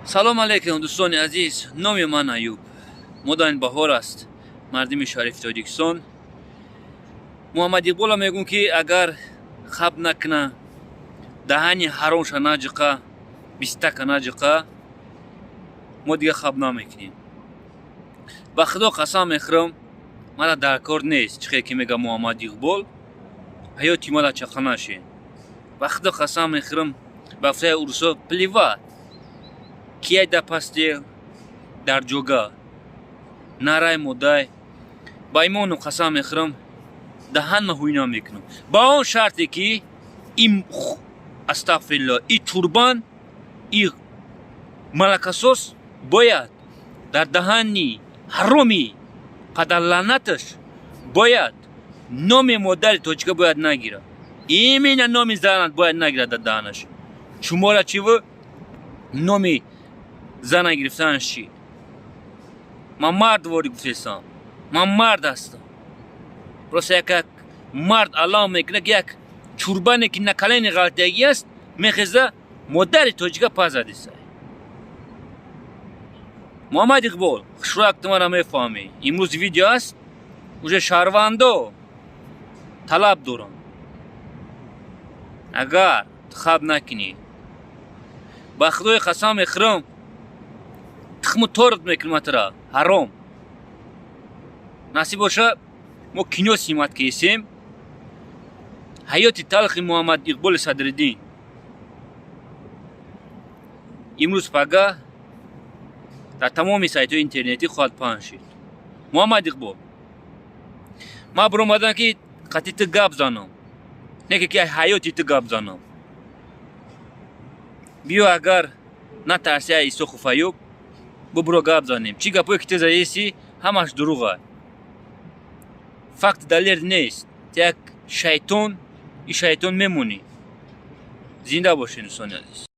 Салом алейкум, дӯстони азиз. Номи ман Аюб. Модаин баҳор аст. Мардими шарифи Тоҷикистон, Муҳаммад Иқбола мегӯм, ки агар хаб накуна, даҳани ҳаромша наҷиқа, бистака наҷиқа, мо дига хаб намекунем. Ба Худо қасам мехӯрам, мара дар кор нест. Чӣ хел ки мега Муҳаммад Иқбол, ҳаёти мара чақа нашен. Ба Худо қасам мехӯрам, ба гуфтаи урусо, плевать, кияй да постель, дар ҷога нарай модай. Ба имону қасам мехӯрам, даҳанма ҳуй намекунам, ба он шарте ки и, астағфирулло, и турбан, и малакасос бояд дар даҳани ҳароми падарлаънаташ бояд номи модари тоҷика бояд нагирад. Именно номи занат бояд нагирад дар даҳанаш. Чумора чиву номи зана гирифтанаш чӣ? Ман мард ворӣ гуфтесам, ман мард ҳастам. Просто як мард аллам мекунад, ки як чурбане, ки на калени ғалтягӣ аст, мехеза, модари тоҷика пазадисай. Муҳаммад Иқбол, хушрӯяк, ту мара мефаҳмӣ. Имрӯз видео аст, уже шаҳрвандо талаб дорам. Агар ту хаб накунӣ, ба Худои қасам мехӯрам, тухму торт мекунам атра ҳаром. Насиб боша, мо кино снимать кесем, ҳаёти талхи Муҳаммад Иқболи Садриддин. Имрӯз пага дар тамоми сайтҳои интернетӣ хоҳад паҳн шид. Муҳаммад Иқбол, ман биромадам, ки қатъи ту гап занам, не ки ҳаёти ту гап занам. Биё, агар натарси, ай Исоху Фаюб бубуро, гап занем. Чӣ гапое ки ту заеси, ҳамаш дурӯға, факт далер нест. Ту як шайтон, и шайтон мемонӣ. Зинда бошед, дӯстони азиз.